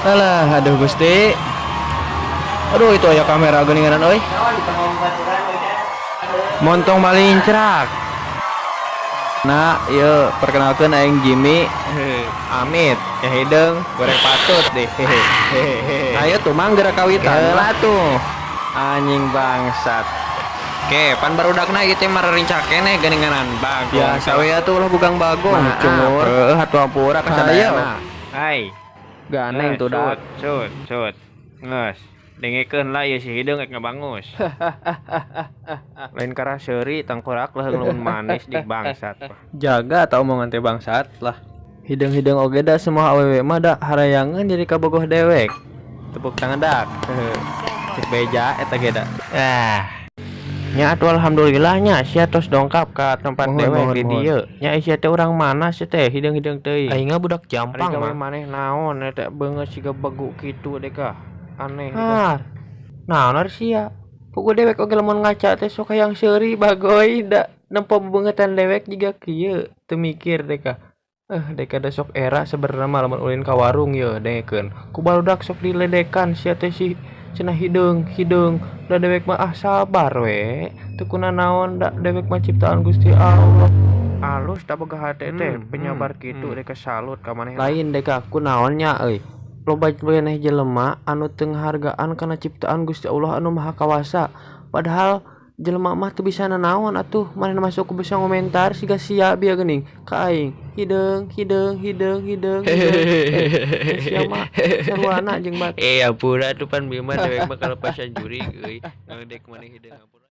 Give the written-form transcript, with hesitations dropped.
Alah, aduh Gusti. Aduh, itu aya kamera geuninganan euy. Montong malincrak. Nah, ieu perkenalkeun aing Jimmy. Amit, ya hideung, goreng patut deh. Ayo tuh mang gerak kawitan. Heula tuh. Anjing bangsat. Oke, pan barudakna ieu teh mararincak keneh geuninganan bagong. Biasa we atuh ulah bugang bagong, cungur. Heuh, atuh ampura ka sadayana. Hai. Ganeng tuh dak. Sut, sut, sut. Geus, dengekeun lah ieu si hideung rek ngabangus. Lain karah seuri tangkorak leuheung lamun manis di bangsat. Jaga atau omongan teh bangsat lah. Hideung-hideung oge da semua awewe mah da harayangeun jadi kabogoh dewek. Tepuk tangan dak. Cek beja eta ge da. Ah. Nya atuh alhamdulillah nya sia tos dongkap ka tempat Mohon, dewek mohon, di mohon. dieu. Nya sia teh urang mana sih teh hideung-hideung teuing. Aing budak Ari Jampang gawe mah. Maneh naon eta beungeut siga begu kitu deh kah. Aneh deh. Naon ari sia? Puguh dewek oge lamun ngaca teh sok hayang seuri bagoy da nempo bebeungeutan dewek jiga kieu teu mikir deh kah. Eh, deka da sok era sebenarnya mah lamun ulin ka warung ye dengekeun. Ku barudak sok diledekan sia teh si cenah hideung hideung da dewek mah ah sabar we teu kunanaon da dewek mah ciptaan Gusti Allah. Alus da boga hate teh penyabar kitu deka salut ka manehna. Lain deka kunaon nya euy. Loba keneh jelema anu teu ngahargaan kana ciptaan Gusti Allah anu Maha Kawasa. Padahal jelema mah teu bisa nanaon atuh manehna masuk bisa ngomentar siga sia bieu geuning ka aing. Hideung hideung hideung hideung hideung. Eh, sia mah saruana jeung batur. Eh, ampura tuh pan bieu mah dewek mah kalepasan jurig euy. Ngaledek maneh hideung ampura.